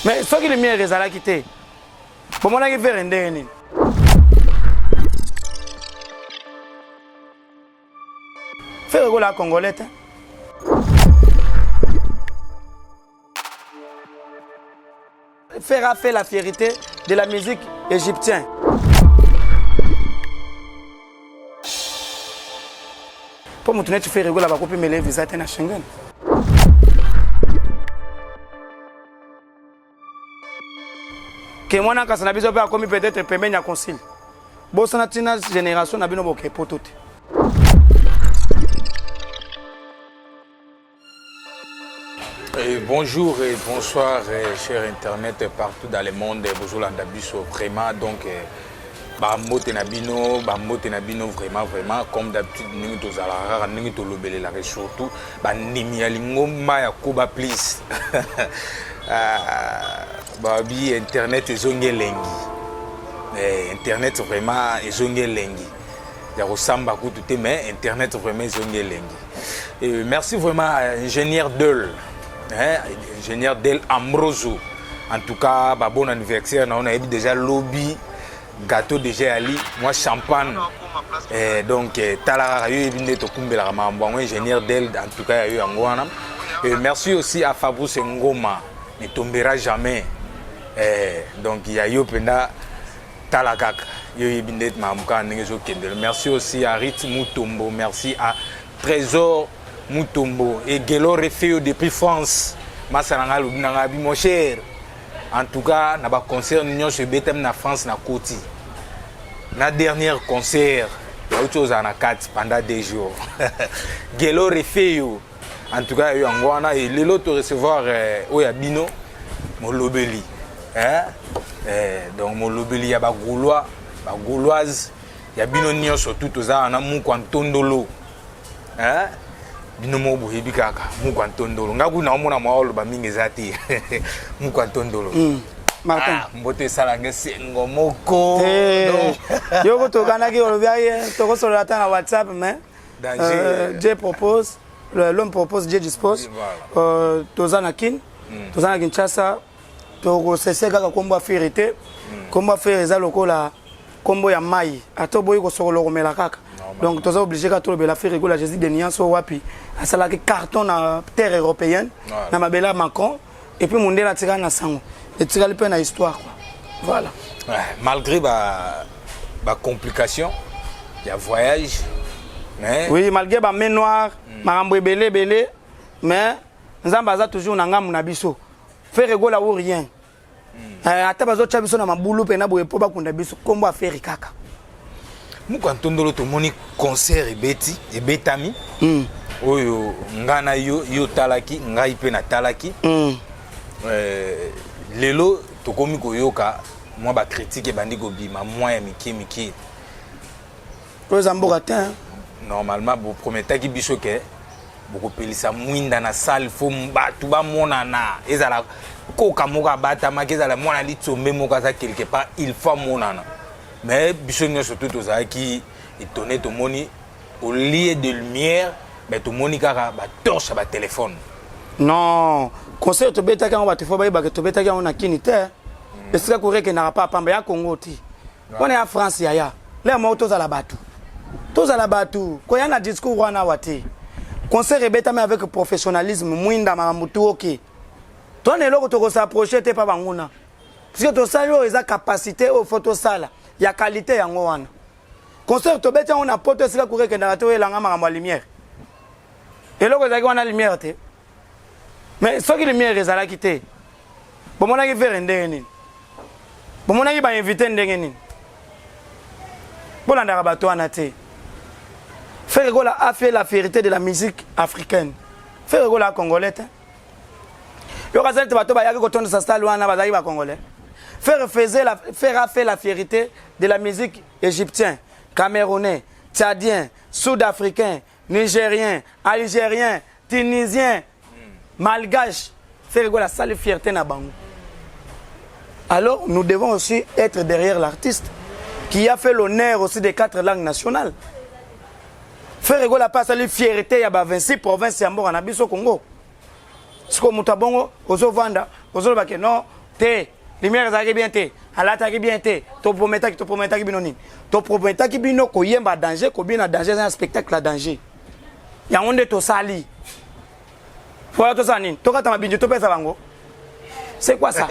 Mais soki lumière ezalaki te, bomonaki Ferre ndenge nini? Ferre Gola congolais te. Ferre a fait la fierté de la musique égyptienne. Mpo moto neti Ferre Gola bakopimela ye visa te na Schengen. Ke mwana kasa na biso mpe akomi peut-être pembeni ya concile. Bosana ntina génération na bino boke poto te. Et bonjour et bonsoir, et chers internet partout dans le monde. Bozolanda biso vraiment donc bambote na bino, bambote na bino vraiment vraiment comme d'habitude ndenge tozalaka kaka ndenge tolobelelaka et surtout bandimi ya lingomba ya Koba Please. Ah, babi internet ezongi elengi. Eh, internet vraiment ezongi elengi. Ya kosamba kutu te mais internet vraiment ezongi elengi. Et merci vraiment à ingénieur Del, hein, ingénieur Del Ambroso. En tout cas, bah, bon anniversaire, on a déjà lobby, gâteau déjà ali, moi champagne. Eh, donc, eh, tala yo ebinde tokumbela mambo ingénieur Del, en tout cas, yo yango wana. Et merci aussi à Fabrice Ngoma, ne tombera jamais. Eh, donc, il y a yo penda tala kaka yo yebi nde makambo kaka ndenge ezokendela. Merci aussi à Rit Mutombo, merci à Trésor Mutombo et Gelo Refeo depuis France. Masala nga alobi na nga abi mon cher, en tout cas na ba concert nyonso ebetami na France na koti na dernier concert nauti ozala na kati pendant 2 jours. Gelo Refeo, en tout cas yo yango wana. Et lelo to recevoir oyo ya bino molobeli, hein? Eh, donc molobeli ya ba Gaulois, ba Gauloise ya bino nyonso tout toza wana mukwa ntondolo, hein? Bino moko boyebi kaka mukwa ntondolo, nga kuna omona mwa oloba mingi eza te mukwa ntondolo. Martin. Ah, mbote esalanga esengo moko. Yo kotokanaki olobi aye tokosolola ata na WhatsApp mais Danger. Dieu propose, l'homme propose, Dieu dispose. Voilà. Toza na Kin, toza na Kinshasa, tokosese kaka kombo ya Ferre te. Kombo ya Ferre eza lokola kombo ya mai, ata oboyi kosokola okomela kaka. Donc toza obligé kaka tolobela Ferre Gola Jésus de Nuance oyo wapi asalaki carton na terre européenne, na mabele ya Macron, et puis mondele atikali na sango, etikali mpe na histoire quoi. Voilà. Ouais, malgré ba complication ya voyage, mais oui, malgré ba main noire, makambo ebele ebele, mais Nzambe aza toujours na ngambu na biso. Ferre Gola ou rien. Ata bazotya biso na mabulu mpe na boye mpo bakunda biso, kombo ya Ferre kaka. Mukwa ntondolo, tomoni concert ebeti ebetami oyo nga na yo, yo talaki, ngai mpe natalaki. Lelo tokomi koyoka mwa bacritique ebandi kobima mwa ya mike mike. Oyo eza mboka te, hein. Normalement boprometaki biso ke bokopelisa mwinda na salle, fo bato bamonana, ezala koka moko abatamaki, ezala mwana litsombe moko aza quelque part, il faut amonana. Mais biso nyonso tu tozalaki étonné, tomoni au lieu de lumière, mais tomoni kaka batorche ya batelefone. Non, concert tobetaki yango, bato fo bayebaka tobetaki yango na Kini te. Esika courant ekendaka pa pamba ya Congo te, wana ya France. Yaya, lere moko tozala bato, tozala bato koya na discours wana awa te. Concert ebetami avec professionnalisme, mwinda, makambo tu oke tona eloko tokosapproche te pa banguna, parce que tosali oyo eza capacité oyo fo tosala ya qualité yango wana. Concert tobeti yango na poto, esika courant ekendaka te, oyo elanga makambo ya lumière, eloko ezalaki wana lumière te. Mais soki lumière ezalaki te, bomonaki Ferre ndenge nini? Bomonaki bainvité ndenge nini? Bolandaka bato wana te. Ferre Gola a fait la fierté de la musique africaine. Ferre Gola congolais te. Yoka zali te, bato bayaki kotondisa stade wana bazalaki bacongolais. Ferre a fait la fierté de la musique égyptien, camerounais, tchadien, sud-africain, nigérien, algérien, tunisien, malgache. Ferre Gola asali fierté na bango. Alors nous devons aussi être derrière l'artiste qui a fait l'honneur aussi des quatre langues nationales. Ferre Gola mpe asali fierté ya ba 26 province ya mboka na biso Congo. Sikoyo moto abongo ozovanda ozoloba ke non. Te, lumière ezalaki bien te, alataki bien te. Toprometaki, toprometaki bino nini? Toprometaki bino koyemba danger, kobina danger, eza na spectacle ya danger. Yango nde tosali. Voilà, tosala nini? Tokata mabinju, topesa bango. C'est quoi ça?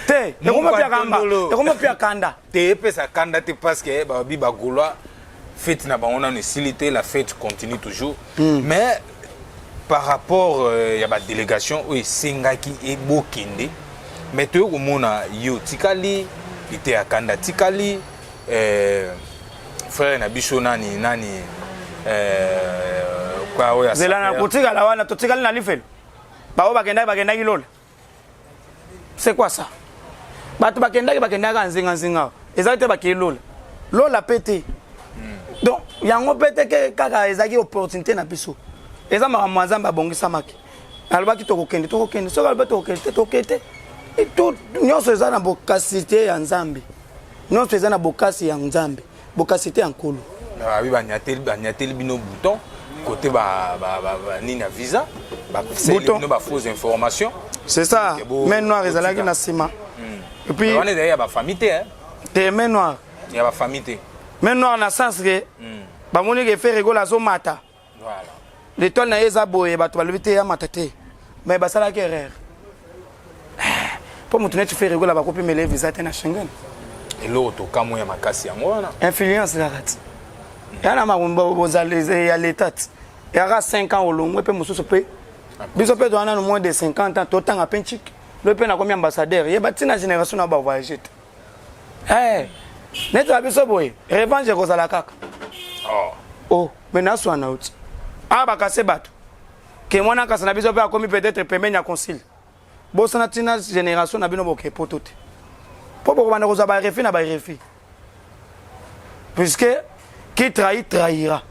Te, ekoma pia kamba, ekoma pia kanda. Te, epesa kanda te, parce que babi bagaulois, fête na bango nano esili te, la fête continue toujours. Mais par rapport ya badélégation oyo esengaki ebokende, mais toyei komona yo tikali lite ya kanda, tikali frère na biso nani nani kwa oyo. Zela na kotikala wana, totikali na lifelo. Bao bakendaki, bakendaki lola. C'est quoi ça? Bato bakendaki, bakendaki nzinga nzinga, ezalaki te bakei lola, lola mpe te. Donc yango mpe te ke kaka ezalaki opportunité na biso. Eza makambo ya Nzambe abongisamaki. Alobaki tokokende, tokokende. Soki alobi tokokende te, tokende te. Nyonso eza na bokasi te ya Nzambe, nyonso eza na bokasi ya Nzambe, bokasi te ya Nkolo. Babi banyateli bino bouton côté nini ya visa, bapeseli bino bafausse information. C'est ça, main noire ezalaki na nsima. Et puis wana ezali ya bafamille te. Te, main noire. Ya bafamille te. Main noire na sens ke bamoni ke Ferre Gola azomata, l'étoile na ye eza boye. Bato balobi te amata te, mais basalaki erreur, mpo moto neti Ferre Gola bakopimela ye visa te na Schengen. Eloko tokamwe ya makasi yango wana. Influence kaka ti ya na makambo ya leta ti yaka 5 ans olongwe mpe mosusu mpe. Biso mpe toza nano moins de 50 ans, totanga mpe nciki lo mpe nakomi ambassadeur. Yeba ntina génération na bavoyage te. Neti na biso boye, revanche ekozala kaka. Oh, mais naswana oti awa bakase bato ke mwana kasa na biso mpe akomi peut-être pembeni ya concile. Bosana ntina génération na bino boke poto te, mpo bokobanda kozwa barefus na barefus, puisque qui trahit trahira.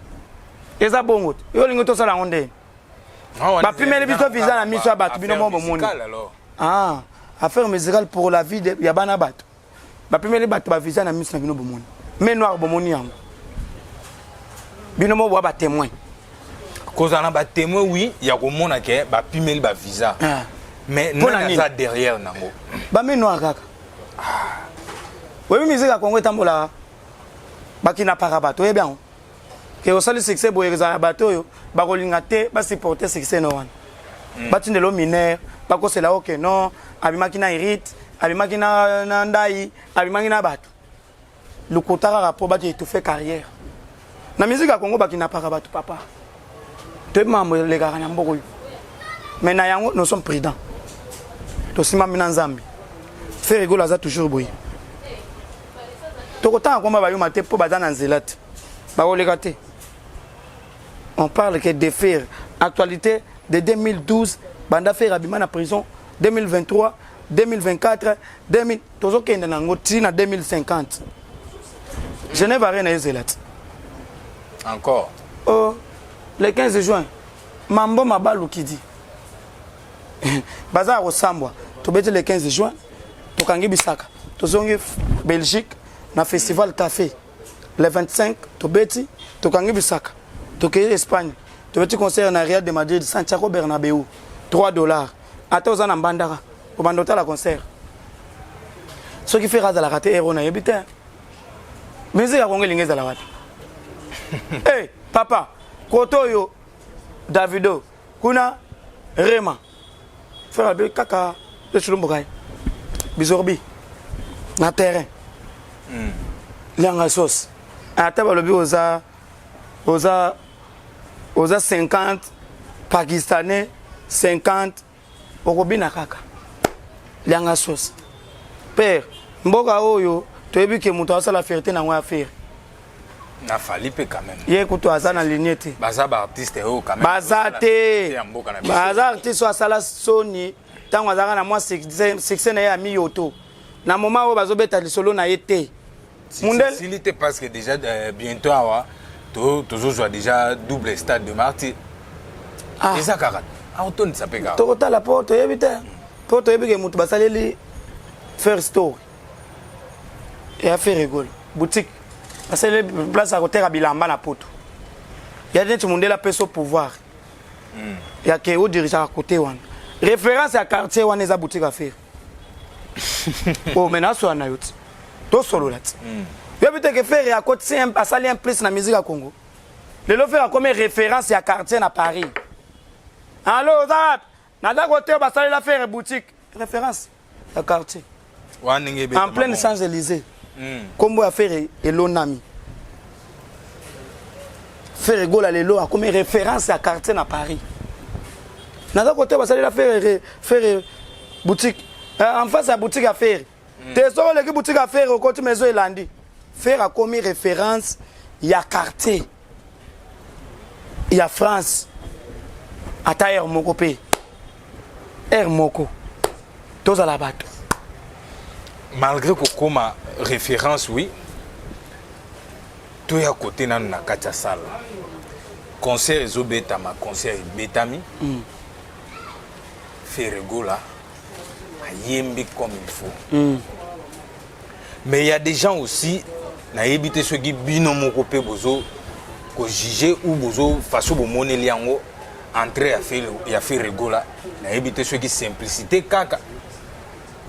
Eza bongo te. Yo olingi tosala yango ndeni? Bapimeli biso visa na miso ya bato, bino mo bomoni. Ah, affaire musicale pour la vie ya bana bato. Bapimeli bato bavisa na miso na bino, bomoni main noire, bomoni yango, bino mo bwa batémoin. Kozala na batémoin, oui, ya komona ke bapimeli bavisa. Ah. Mais nani aza derrière nango? Bamain noire kaka. Oyebi musique ya Congo etambolaka, bakinapaka bato. Oyebi yango ke osali succès boye, ezala ya bato oyo bakolinga te basupporte succès no wana. Batindela mineur, bakosela oke non, abimaki na hérite, abimaki na ndai, abimaki na bato lokuta kaka mpo bato étouffe carrière na musique ya Congo. Bakinapaka bato, papa. Toyebi makambo elekaka na mboka oyo, mais na yango nous sommes prudents, tosimbami na Nzambe. Ferre Gola aza toujours boye. Tokotanga komba bayuma te, mpo baza na nzela te, bakoleka te. On parle que de faire actualité de 2012, banda Ferre abima na prison, 2023, 2024, 2000, tozokende nango ntina 2050. Genève Arena ezela te. Encore. Oh, le 15 juin, mambo mabalukidi baza ya kosambwa. Tobeti le 15 juin, tokangi bisaka, tozongi Belgique na festival café. Le 25 tobeti, tokangi bisaka, tokei Espagne, tobeti concert na Real de Madrid, Santiago Bernabeu, 3 $. Ata oza na Mbandaka, obanda otala concert. Soki Ferre azalaka te, ero nayebi te musique ya Kongo elingi ezala wapi. Hey, papa, kote oyo Davido, kuna Rema, Ferre abe kaka esulumbuka ye bizorbi na terrain. Lianga sauce, ata balobi oza 50 Pakistanais, 50 okobina kaka lianga sauce. Père, mboka oyo toyebi ke moto asala fierté nango ya Ferre. Na Fally mpe quand même. Ye kutu aza na ligne te. Baza baartiste oyo quand même. Baza te. Ya mboka na biso. Baza artiste oyo asala soni ntango azalaka na mwa succès na ye ya miyoto. Na moment oyo bazobeta lisolo na ye te. Mundele sili te, parce que déjà bientôt awa tozozwa déjà double stade de Martyr. Ah. Eza kaka aotondisa mpe kaka. Tokotala, mpo toyebi te, mpo toyebi ke moto basaleli Ferre Story eya Ferre Gola boutique, basaleli place ya koteka bilamba na poto ya neti mondele apesa pouvoir ya ke odirigeaka kote wana. Référence ya quartier wana eza boutique ya Ferre. Oh, mais nasola na yo ti, tosolola ti. Yobi te ke Ferre akotisi, asali un plus na musique ya Congo. Lelo Ferre akomi référence ya quartier na Paris. Allo, oza wapi? Naza kote oyo basalela Ferre boutique, référence ya quartier. Wana ndenge en ebetama pleine bongo. Champs-Élysées, nkombo ya Ferre elonami. Ferre Gola lelo akomi référence ya quartier na Paris. Naza kote oyo basalela Ferre boutique. En face ya boutique ya Ferre te, soki oleki boutique ya Ferre, okoti maison elandi. Ferre akomi référence ya quartier ya France. Ata aire moko mpe aire moko, tozala bato. Malgré kokóma référence, oui, toya kote nanu na kati ya salle. Concert ezobetama, concert ebetami. Ferre Gola ayembi comme il faut. Mais il y a des gens aussi, nayebi te soki bino moko mpe bozo kojuger ou bozo façon bomoneli yango, entrée ya Ferre Gola, nayebi te soki simplicité kaka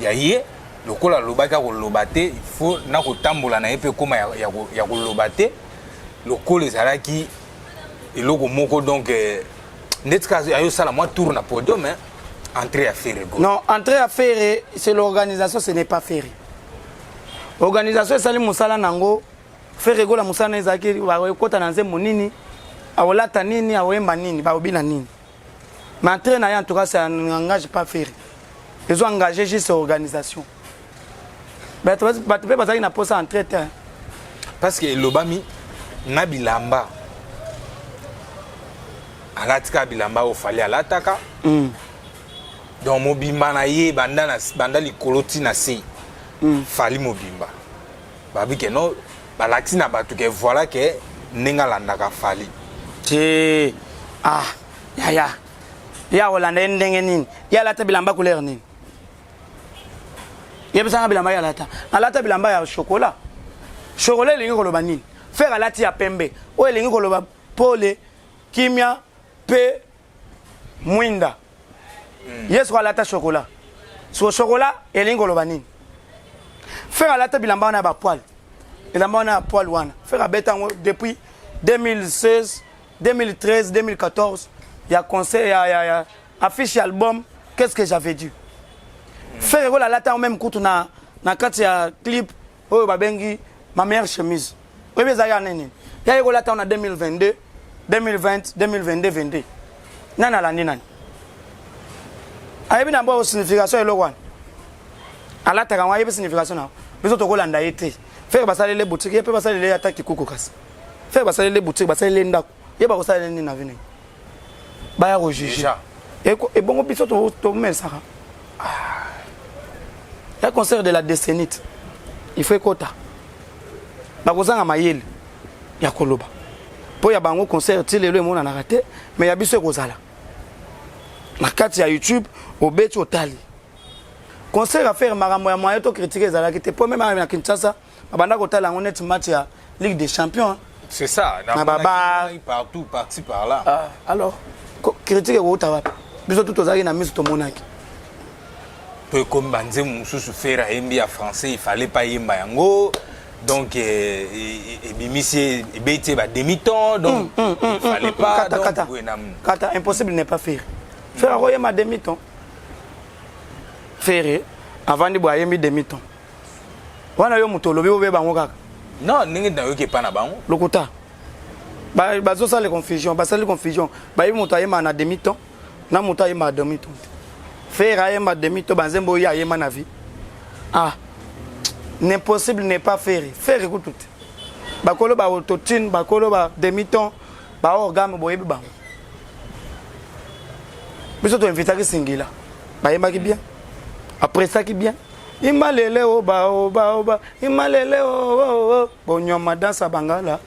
ya ye, lokola alobaki akoloba te, il faut na kotambola na ye mpe ekóma ya koloba te, lokola ezalaki eloko moko. Donc ndeti kaka ayosala mwa tour na podium, hein, entrée ya Ferre Gola. Non, entrée ya Ferre, c'est l'organisation, ce n'est pas Ferre. Organisation esali mosala nango. Ferre Gola, mosala na ezalaki bakota na nzembo nini, akolata nini, akoyemba nini, bakobina nini. Mais entrée na ye, en tout cas, ça n'engage pas Ferre, ezo engagé juste organisation. Bato mpe bazalaki na posa entrée te. Parce que elobami na bilamba alati kaka bilamba oyo Fally alataka. Donc mobimba na ye, banda likolo ntina se, Fally mobimba. Babi ke no balakisi na bato ke voilà ke ndenge alandaka Fally. Te, ah yaya, ye akolanda ye ndenge nini? Ye alata bilamba couleur nini? Yebisanga bilamba ye alata. Alata bilamba ya chocolat. Chocolat elingi koloba nini? Ferre alati ya pembe, oyo elingi koloba pole, kimia mpe mwinda. Ye soko alata chocolat, soko chocolat elingi koloba nini? Ferre alata bilamba wana ya bapoils, elamba wana ya poil wana, Ferre abeta yango depuis 2016, 2013, 2014, ya concert ya affiche ya album Qu'est-ce que j'avais dit. Ferre Gola alata yango même kutu na kati ya clip oyo babengi Ma meilleure chemise. Oyebi ezalaki ya nini? Ya ye kolata yango na 2022, 2020, 2022, 22. Nani alandi nani? Ayebi na mbo signification eloko wana alataka yango, ayebi signification na biso. Tokolanda ye te. Ferre basalele boutique, ye mpe basalele ye ata kikuku. Kasi Ferre basalele boutique, basalele ndako, ye bakosalele nini na vini? Baya kojuger. Ebongo biso tomesaka ya concert de la décennie, il faut ekota. Bakozanga mayele ya koloba mpo ya bango concert ti lelo emonanaka te, mais ya biso ekozala na kati ya YouTube. Obeti, otali concert affaire makambo ya moyen to critique ezalaki te, mpo même na Kinshasa babanda kotala yango neti match ya Ligue des champions. C'est ça. Na babar. Partout, par-ci par-là. Ah, alors critique ekouta wapi? Biso tu tozalaki na miso, tomonaki. Po ekomi banzembo mosusu Ferre ayembi ya français, il fallait pas yemba yango. Donc ebimisi, ebeti ye bademi-ton, donc il fallait pas. Kata, donc kata. boye Kata, impossible n'est pas Ferre. Ferre akoyemba demi ton? Ferre avandi boye, ayembi demi ton wana? Yo moto olobi, obe bango kaka. Non, ndenge nayoki epa na bango. Lokuta. Bazosala confusion, basali confusion. Bayebi moto ayemba na demi ton na moto ayemba demi ton te. Ferre ayemba demi ton banzembo oyo ayemba na vie? Ah, l'impossible n'est pas Ferre. Ferre kutu te. Bakolo ba autotune, bakolo ba demi ton, baorgame, boyebi bango. Biso toinvitaki Singila, bayembaki bien, apresaki bien. Imalele oba oba oba imalele o bonyoma, danse bangala,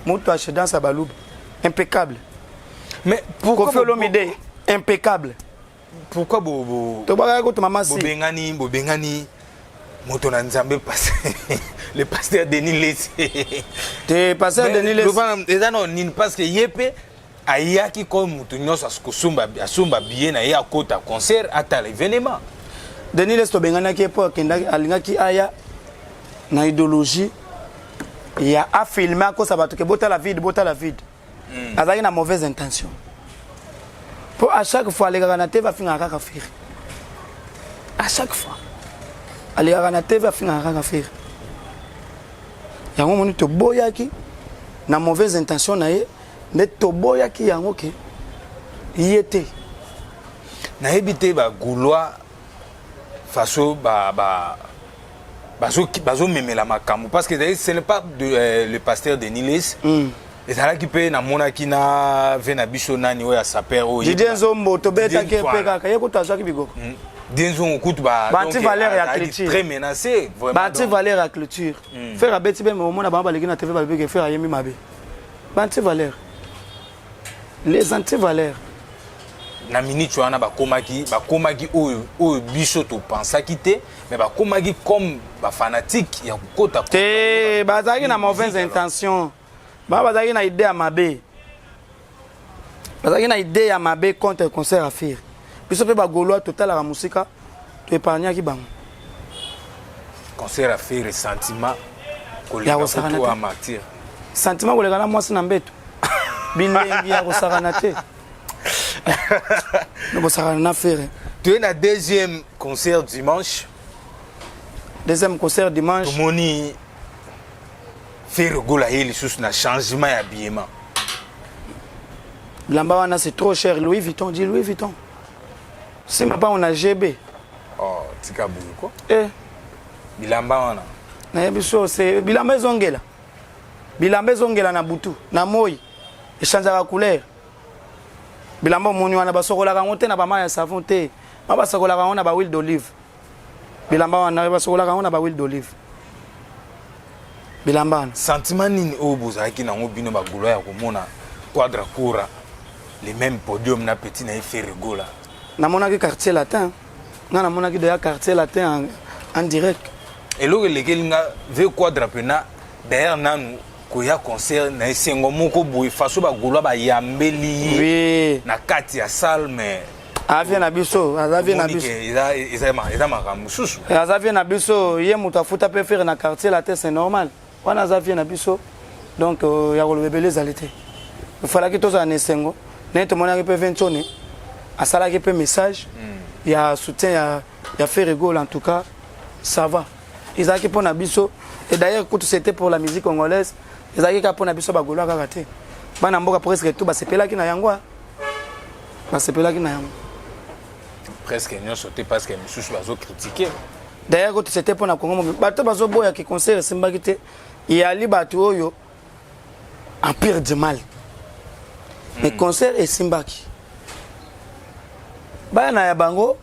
moto ache danse baluba, impeccable. Mais pourquoi Koffi Olomide, impeccable. Pourquoi bo, bo Tobakaki kutu mama si. Bobengani moto na Nzambe, le pasteur Denis Lessie? Te, pasteur Denis Lessie. Eza na nini? Parce que ye mpe Ayaki comme moto nyonso asomba, asomba billet na ye, akota concert, atala événement. Denis Lessie, tobenganaki ye mpo akendaki, alingaki aya na idéologie ya afilme, akosa bato ke botala vide, botala vide. Azalaki na mauvaise intention, mpo à chaque fois alekaka na TV, afingaka kaka Ferre. À chaque fois alekaka na TV, afingaka kaka Ferre. Yango moni toboyaki na mauvaise intention na ye nde toboyaki yango ke ye te. Nayebi te, bagaulois faso ba bazomemela makambo, parce que ce n'est pas le pasteur Denis Lessie. Ezalaki mpe namonaki na ve na biso nani oyo ya saper oyo. Didier Nzombo, tobetaki mpe kaka ye kutu azwaki bigoko. Didier Nzombo kutu. Ba-anti-valeur ya culture. Très menacé. Ba-anti-valeur ya culture. Ferre abeti mpe, omona bango baleki na TV, balobi ke Ferre ayembi mabe. Ba-anti-valeur, les anti-valeurs. Na minute wana bakomaki oyo biso topensaki te, mais bakomaki comme bafanatique ya kokota. Te, bazalaki na mauvaise intention. Bazalaki na idée ya mabe, bazalaki na idée ya mabe contre concert ya Ferre. Biso mpe bagaulois totalaka mosika, toépargnaki bango. Concert ya Ferre, sentiment koleka kutu ya martyr. Sentiment koleka na mwasi na mbeto, bilengi ya kosakana te, kosakana na Ferre. Toye na deuxième concert dimanche. Deuxième concert dimanche. Tomoni Ferre Gola ye lisusu na changement ya habillement. Bilamba wana, c'est trop cher. Louis Vuitton, dit Louis Vuitton, simba mpango na GB. Oh, tika boye ko. Eh. Bilamba wana. Nayebi so se bilamba ezongela, bilamba ezongela na butu na moi, echangeaka couleur. Bilamba omoni wana, basokolaka yango te na bamai ya savon te, ma basokolaka yango na bahuile d'olive. Bilamba wana, basokolaka yango na bahuile d'olive, bilamba wana. Sentiment nini oyo bozalaki nango, bino bagaulois, ya komona Quadra Kora le même podium na petit na ye Ferre Gola? Namonaki Quartier Latin, nga namonaki deya Quartier Latin en direct. Eloko elekeli nga ve Quadra mpena d'ailleurs nanu koya concert na esengo moko boye, façon bagaulois bayambeli ye na kati ya salle, mais Aza vieux na biso, aza vieux na biso. Eza makambo mosusu. Aza vieux na biso, ye moto afuta mpe Ferre na Quartier Latin, c'est normal. Wana aza vieux na biso, donc ya koloba ebele ezali te. Efalaki tozala na esengo ndenge tomonaki mpe Ventone asalaki mpe message ya soutien ya Ferre Gola. En tout cas, ça va, ezalaki mpo na biso. Et d'ailleurs kutu c'était pour la musique congolaise, ezalaki kaka mpo na biso bagaulois kaka te. Bana mboka presque tout basepelaki na yango, basepelaki na yango. Presque nyonso te, parce que misusu bazocritiquer. D'ailleurs kutu c'était mpo na Congo mobimba. Bato bazoboyaki concert esimbaki te, eyali bato oyo empire du mal, mais concert esimbaki. Baya na ya bango,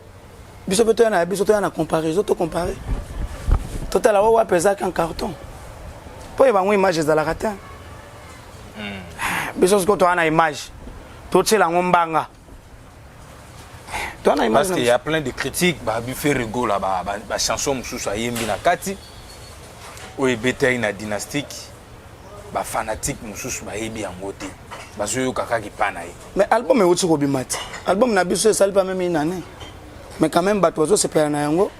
biso mpe toya na ya biso, toya na comparaison, tocompare, totala oyo wapi ezalaki en carton, mpo ye bango image ezalaka te. Biso sikoyo toya na image, totiela yango mbanga, toya na image. Parce qu'il y a plein de critiques. Babi Ferre Gola, bachanson mosusu ayembi na kati oyo ebetaki na Dynastique, bafanatique mosusu bayebi yango te, bazoyoka kaka epa na ye. Mais album euti kobima te. Album na biso esali pas même une année, mais quand même bato bazosepela na yango,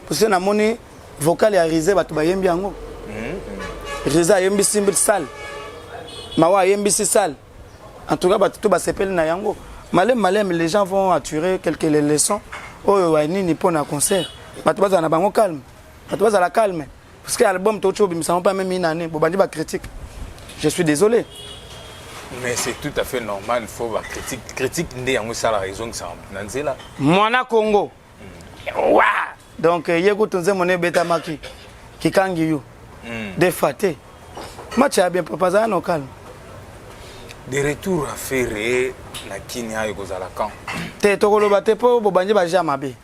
parce que namoni vocal ya Rise, bato bayembi yango. Rise ayembi simbi sale, Mawa ayembisi sale. En tout cas bato to basepeli na yango. Maleme maleme, les gens vont attirer quelques leçons oyo banini mpo na concert. Bato bazala na bango calme, bato bazala calme, parce que album touti obimisa yango pas même une année, bobandi bacritique. Je suis désolé. Mais c'est tout à fait normal, il faut bacritique. Critique nde yango esalaka, ezongisaka na nzela. Mwana Congo wa donc ye kutu nzembo ne ebetamaki kikangi yo des fois te. Match ya bien, papa, azala no calme. De retour à Ferre na Kini ayo ekozala quand? Te, tokoloba te, mpo bobandi baje ya mabe.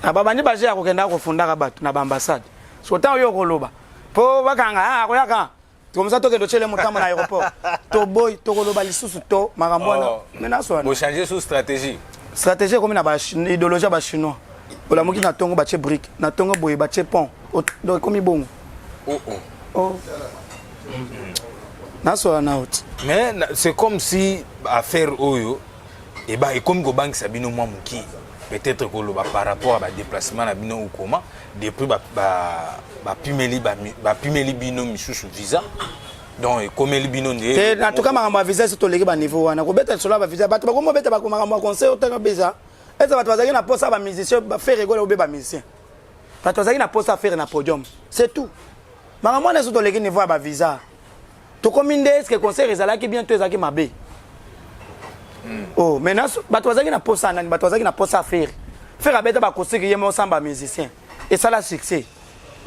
Na babandi baje ya kokenda kofundaka bato na baambassade. So ntango yo okoloba mpo bakanga akoyaka comme ça, tokende otyele motambo na aéroport. Toboyi, tokoloba lisusu to makambo wana. Me naswana. Bochange sous stratégie. Stratégie ekomi na idéologie ya bachinois. Olamuki na ntongo, batie brique na ntongo boye, batie pont. Donc ekomi bongo. Oh, oh. Oh. Nasola na yo ti. Mais c'est comme si affaire oyo eba ekomi kobangisa bino mwa moke peut-être koloba par rapport à badéplacement na bino ou comment depuis bapimeli ba, ba bapimeli bino misusu visa donc ekomeli bino nde te. En tout cas, makambo ya visa, esi toleki baniveau wana. Kobeta lisolo ya bavisa, bato bakomi obeta makambo ya conseil otanga beza eza. Bato bazalaki na posa bamusicien baFerre Gola obe bamusicien, bato bazalaki na posa Ferre na podium, c'est tout. Makambo wana, esi toleki niveau ya bavisa. Tokomi nde est-ce concert ezalaki bien to ezalaki mabe? Oh, maintenant bato bazalaki na posa nani? Bato bazalaki na posa Ferre. Ferre abeta bakosiki ye moko samba musicien, esala succès.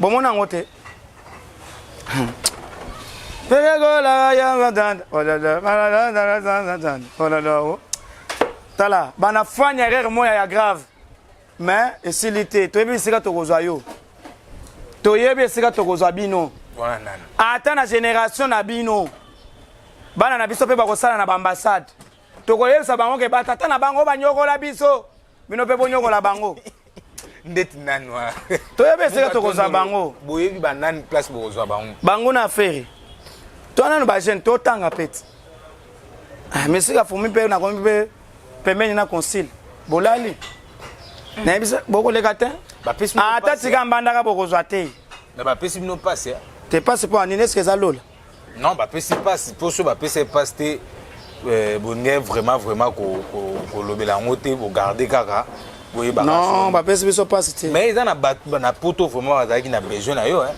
Bomona yango te. Ferre Gola, tala bana fani, erreur moya ya grave, mais esili te. Toyebi esika tokozwa yo, toyebi esika tokozwa bino. Wana nani? Ata na génération na bino, bana na biso mpe bakosala na baambassade. Tokoyebisa bango ke batata na bango banyokola biso, bino mpe bonyokola bango. Ndeti nani wana? Toyebi esika tokozwa bango. Boyebi banani place bokozwa bango? Bango na Ferre. To nanu bajeune totanga peti. Ah, mesika fumi mpe nakomi mpe pembeni na concile bolali, nayebisa bokoleka te. Bapesi bino ata pasi, tika mbandaka bokozwa te. Na bapesi bino pasi? Te, pasi mpo anini? Eske eza lola? Non, bapesi pasi mpo so bapesi pasi te, bolingi vraiment vraiment kolobela yango te, bogarde kaka boyebaka. Non, bapesi biso pasi te. Mais eza na bato na poto vraiment bazalaki na besoin na yo, hein?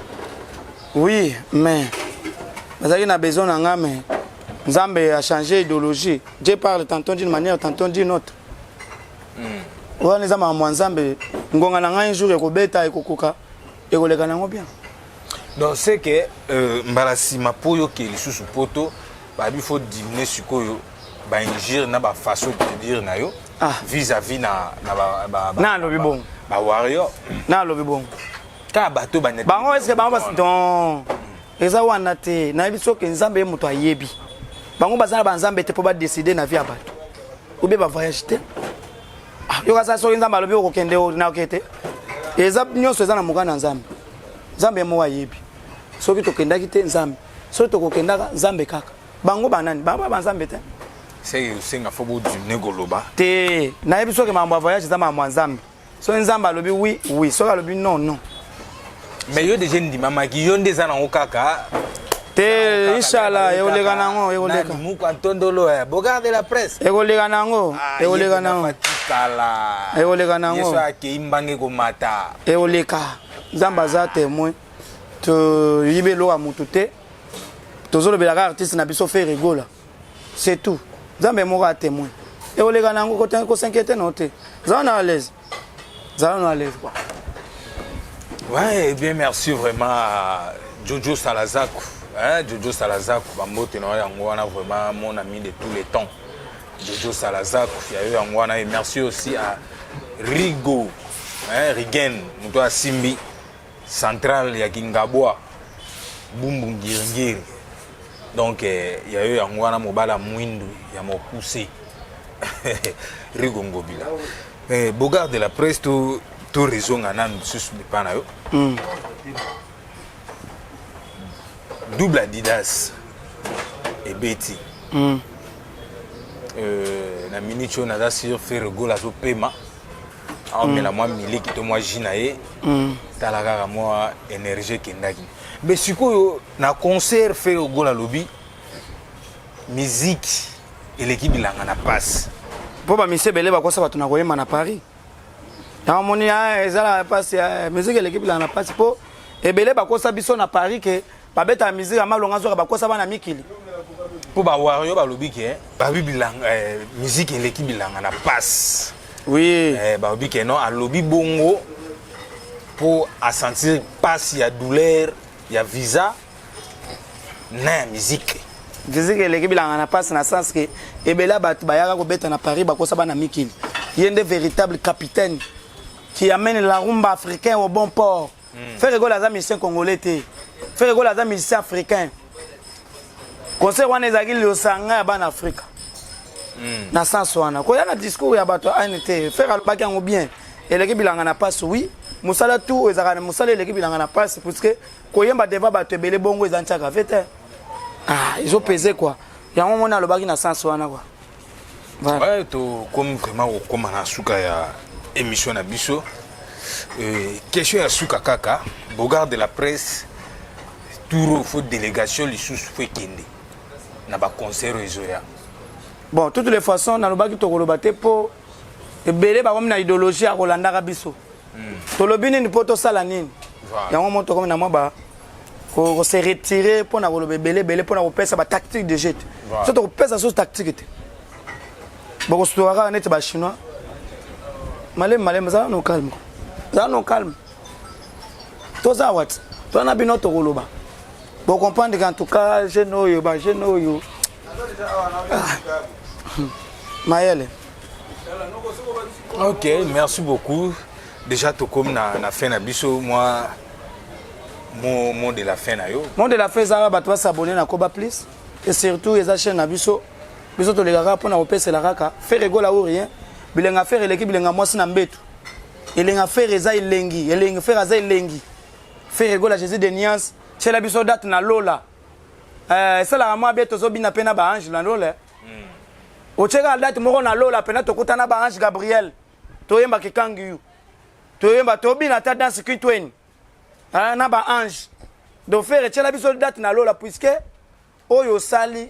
Oui, mais bazalaki na besoin na nga, mais Nzambe a changé idéologie. Dieu parle tantôt d'une manière, tantôt d'une autre. Wana eza makambo ya Nzambe. Ngonga na ngai un jour ekobeta, ekokoka, ekoleka nango bien. Donc c'est que mbala nsima mpo oyoke lisusu poto, babi faut diminuer sikoyo bainjure na bafaçon de dire na yo Ah. vis-à-vis na Na alobi bongo. Bawarrior. Na alobi bongo. Kaka bato baneti. Bango eske bango bas don eza wana te. Nayebi soki Nzambe ye moto ayebi bango, baza na banzambe te mpo badécider na vie ya bato obe bavoyage te. Ah, yoka sa soki Nzambe alobi okokende, naoke te. Eza nyonso eza na moka na Nzambe. Nzambe ye moko ayebi soki tokendaki te. Nzambe, soki tokokendaka, Nzambe kaka. Bango banani? Bango ba banzambe te. Seke osenga faut bodiminuer koloba. Te, nayebi soki makambo ya voyage eza makambo ya Nzambe. Soki Nzambe alobi oui, oui, soki alobi non, non. Mais yo déjà ndimamaki, yo nde eza nango kaka. Te, inshallah ekoleka nango, ekoleka. Muku Ntondolo, Bogard de la presse. Ekoleka nango, ekoleka nango. Kala. Ekoleka nango. Yeso akei mbange komata. Ekoleka. Nzambe aza témoin. Toyibi eloko ya motu te. Tozolobelaka artiste na biso Ferre Gola, c'est tout. Nzambe moko a témoin. Ekoleka nango, kos'inquiéter no te. Zala na à l'aise, zala na à l'aise quoi. Ouais, eh bien merci vraiment à Jojo Salazaku. Hein, Jojo Salazaku, bambote na yango wana vraiment mon ami de tous les temps. Jojo Salazaku, ya yo yango wana. Et merci aussi à Rigo, hein, Rigen, moto asimbi centrale ya Kingabwa, Bumbu Ngirngiri. Donc eh, ya yo yango wana mobala mwindu ya mokuse. Rigo Ngobila. Eh, Bogard de la presse, to rezonga nanu lisusu epa na yo. Double Adidas ebeti. Na minute oyo naza sur Ferre Gola azopema, aomela mwa miliki to mwa jus na ye. Tala kaka mwa énergie ekendaki. Mais sikoyo na concert, Ferre Gola alobi musique eleki bilanga na pasi. Mpo bamisi ebele bakosa bato na koyemba na Paris. Yango moni ezala mpasi. Musique eleki bilanga na mpasi mpo ebele bakosa biso na Paris ke babetaka musique ya malonga, zoka bakosa bana mikili. Mpo bawario balobi ke babi bilanga, musique eleki bilanga na pasi. Oui. Balobi ke non, alobi bongo mpo asentir pasi ya douleur ya visa na ya musique. Musique eleki bilanga na mpasi na sens ke ebele ya bato bayaka kobeta na Paris bakosa bana mikili. Ye nde véritable capitaine qui amène la rumba africain au bon port. Ferre Gola aza musicien congolais te, Ferre Gola aza musicien africain. Concert wana ezalaki liosanga ya bana Afrika. Na sens wana, koya na discours ya bato ane te. Ferre alobaki yango bien, eleki bilanga na mpasi. Oui, mosala tu ezalaka na mosala eleki bilanga na mpasi, puisque koyemba devant bato ebele bongo eza ntiaka ve te. Ah, ezopese quoi. Yango moni alobaki na sens wana quoi. Voilà. Ouais, tokomi vraiment kokóma na suka ya émission na biso. Question ya suka kaka, Bogard de la presse, tour faut délégation lisusu faut ekende na baconcert oyo ezoya. Bon, toutes les façons, nalobaki tokoloba te mpo ebele bakomi na idéologie ya kolandaka biso. Tolobi nini mpo tosala nini? Yango mo tokomi na mwa ba kose retirer mpo na koloba ebele ebele, mpo na kopesa batactique de jeu te. So tokopesa so tactique te, bokosutoka kaka neti bachinois. Maleme maleme, zala no calme, zala no calme. Toza awa ti toza na bino, tokoloba, bocomprendre qu'en tout cas jeune oyo, bajeune oyo, ah, mayele. Ok, merci beaucoup. Déjà tokomi na fin na biso. Moi, mot de la fin na yo. Mot de la fin ezaka bato basabone na Koba Plus et surtout eza chaîne na biso. Biso tolekaka mpona kopesela kaka Ferre Gola ou rien. Bilenga Ferre eleki bilenga mwasi na mbetu. Elenga Ferre eza elengi, elengi Ferre aza elengi. Ferre Gola, Jésus de nuance, tiela biso date na lola. Esalaka mwa bie, tozobina mpe na baange na lola. Otiekaka date moko na lola mpena, tokutana baange Gabriel, toyemba kikangi yu, toyemba, tobina ata danse kitweni na baange. Donc Ferre, etiela biso date na lola, puisque oyo osali,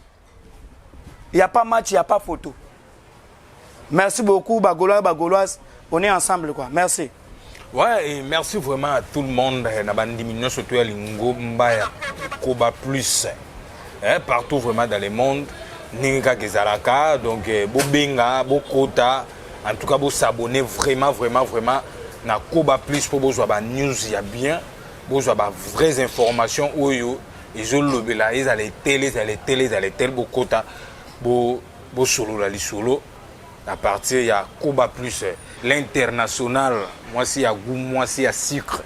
y a pas match, y a pas photo. Merci beaucoup, bagaulois, bagauloise, on est ensemble quoi. Merci. Ouais, et merci vraiment à tout le monde na bandimi nyonso to ya lingomba ya Koba Plus, hein, partout vraiment dans le monde, ndenge kaka ezalaka. Donc bobenga, bokota, en tout cas bosabonner vraiment vraiment vraiment na Koba Plus mpo bozwa banews ya bien, bozwa bavraies informations oyo ezolobela. Ezala etele, ezala etele, ezala etele, bokota, bosolola lisolo à partir ya Koba Plus l'international. Mwasi ya goût, mwasi ya sucre,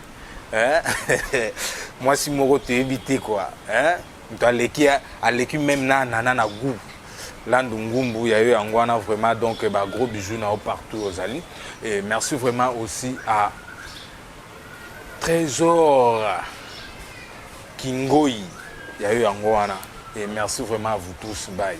hein? Mwasi moko toyebi te quoi, hein? Moto aleki, aleki même na nana na goût. Landu ngumbu ya yo yango wana vraiment. Donc ba gros bisous na yo partout ozali. Et merci vraiment aussi à Trésor Kingoi ya yo yango wana. Et merci vraiment à vous tous, bye.